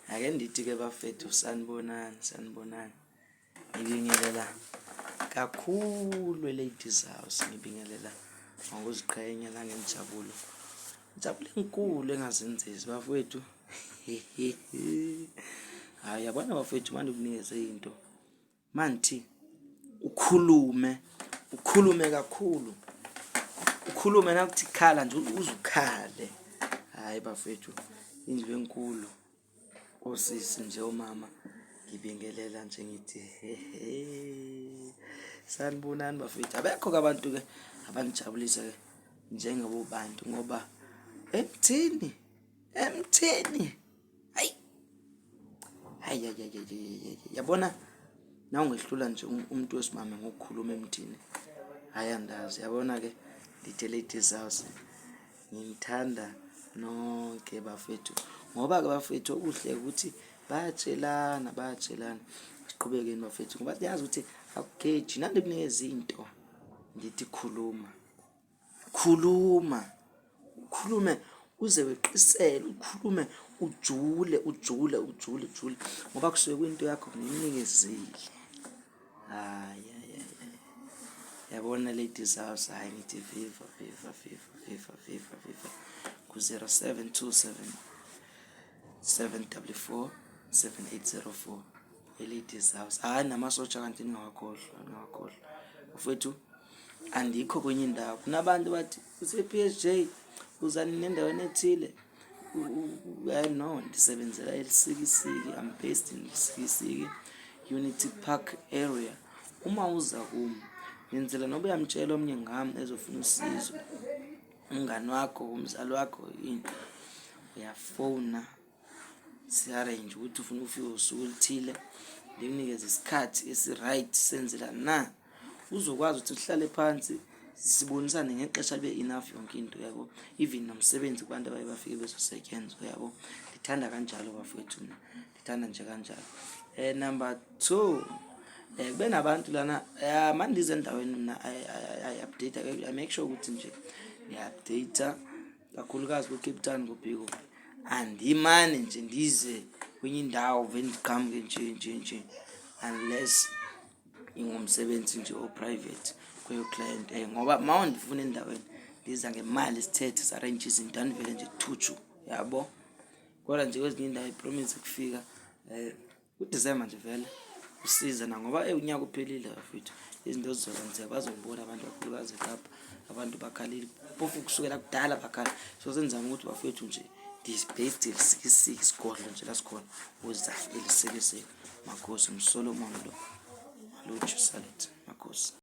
Ake ndithi-ke bafethu sanibonani, sanibonani. Ngibingelela kakhulu e-Ladies House, ngibingelela ngokuziqhenya nangenjabulo. Injabulo enkulu engazenzisi bafowethu. Hhayi yabona bafowethu manje ukunikeze into. Mangithi ukhulume, ukhulume kakhulu, ukhulume nakuthi khala nje uze ukhale. Hhayi bafethu indlu enkulu, osisi nje omama ngibingelela nje ngithi hehe. Sanibonani bafethu, abekho-ke abantu-ke abangijabulisa-ke njengabo bantu ngoba emthini, emthini. Hayi. Hayi hayi hayi yabona na ungehlula nje um, umuntu wesimame ngokukhuluma emthini. Hayi andazi yabona ke ndithe ladies house ngithanda nonke bafethu ngoba ke bafethu okuhle ukuthi bayatshelana bayatshelana siqhubekeni bafethu ngoba siyazi ukuthi akugeji nandi kunikeza into ngithi khuluma Khuluma, ukhulume uze weqisele, ukhulume ujule, ujule, ujule, ujule ngoba kusuke kuyinto yakho ngiyinikezile. Hhayi, hhayi, hhayi. Yabona ladies house, hhayi ngithi viva, viva, viva, viva, viva, viva ku-0727 744 7804 e-ladies house. Hhayi namasotsha kanti ningawakhohlwa, ningawakhohlwa. Bafowethu andikho kwenye indawo kunabantu bathi use-PSJ uza nini endaweni ethile I no ndisebenzela eLusikisiki I'm based in Lusikisiki Unity Park area uma uza kum ngenzela noba uyamtshela omnye ngami ezofuna usizo umngani wakho umzali wakho yini uyafona si-arrange ukuthi ufuna ufike usuku oluthile ndikunikeze isikhathi esi-right senzela na uzokwazi ukuthi uhlale phansi sibonisane ngexesha libe enough yonke into yabo even nomsebenzi kubantu abaye bafike bezosetshenzwa yabo ndithanda kanjalo bafowethu mna ndithanda nje kanjalo um number 2 um kube nabantu lana um mandize endaweni mna I update I make sure ukuthi nje ngiya-update kakhulukazi ku-Cape Town kuphi kuphi andimane nje ndize kwenye indawo vele ndiqhamuke nje nje nje unless ingumsebenzi nje o-private kweyo client um ngoba uma undifuna endaweni ndiza ngemali sithethe sa-arrange izinto andivele nje thutshu yabo kodwa nje kwezinye indawo i-promise kufika um uDisemba nje vele usiza na ngoba eh unyaka uphelile bafethu izinto zizokwenzeka bazongibona abantu kakhulukazi eKapa abantu bakhalile phofu kusukela kudala bakhala so senzama ukuthi bafethu nje based eLusikisiki isigodlo nje la sikhona uza eLusikisiki makhosi nguSolomon lo Maluju Salet makhosi.